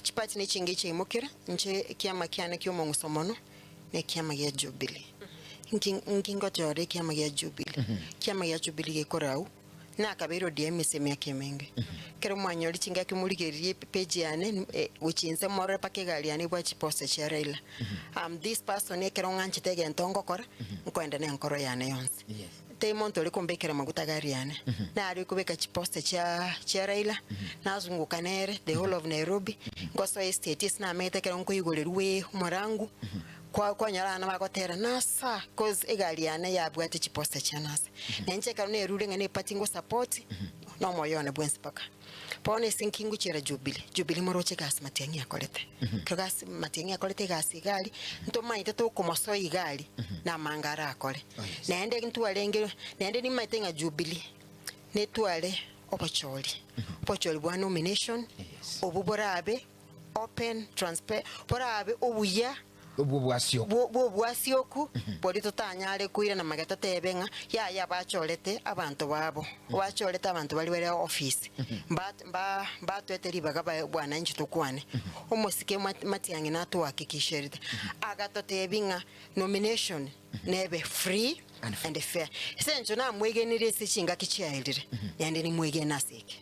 Chipati nechinge chiaimokire, inche ekiama kiane ki'omong'uso mono nekiama gia Jubilee. Nki nki ngochora ekiama gia Jubilee? Ekiama gia Jubilee gekorau, nakabeire ODM ase emiaka emenge. Ekero mwanyora chingaki morigererie epage yane gochia inse morore mpaka egari yane ebwate chiposter chia Raila. I'm this person ekero ng'anchete egento ngokora, nkoenda na enkoro yane yonsi. Tei monto ore kombekera amaguta gari yane, nare kobeka chiposter chia chia Raila, nazunguka nere the whole of Nairobi, ngosoa estate ase namanyete ekero nkoigorerwa omorangu, kwa kwanyora abana bagotera NASA cause egari yane yabwate chiposter chia NASA. Na inche ekero nerure ng'a ne eparty ngosupport, na omoyo one bwensi mpaka. Bono ase nki ngochiera Jubilee? Jubilee moroche egasi Matiang'i akorete. Ekero gasi Matiang'i akorete egasi iga aria, ntomaete tokomosoa iga aria, na amanga arakore. Oh, yes. Naende ntwarenge, naende nimaete ng'a Jubilee, netware obochori, obochori bwa nomination, Yes. obwo borabe open, transpa borabe obuya. Obw'obwasioku. Bw'obwasioku boria totanyare koirana magega totebe ng'a yaya bachorete abanto babo, bachorete abanto baria bare office, mbatwete ribaga bae bwananchi tokwane. Omosike Matiang'i natohakikisherete, agatotebia ng'a nomination nebe free and fair. Ase eng'encho namwegenire ase chingaki chiaerire, naende nimwegene ase eke.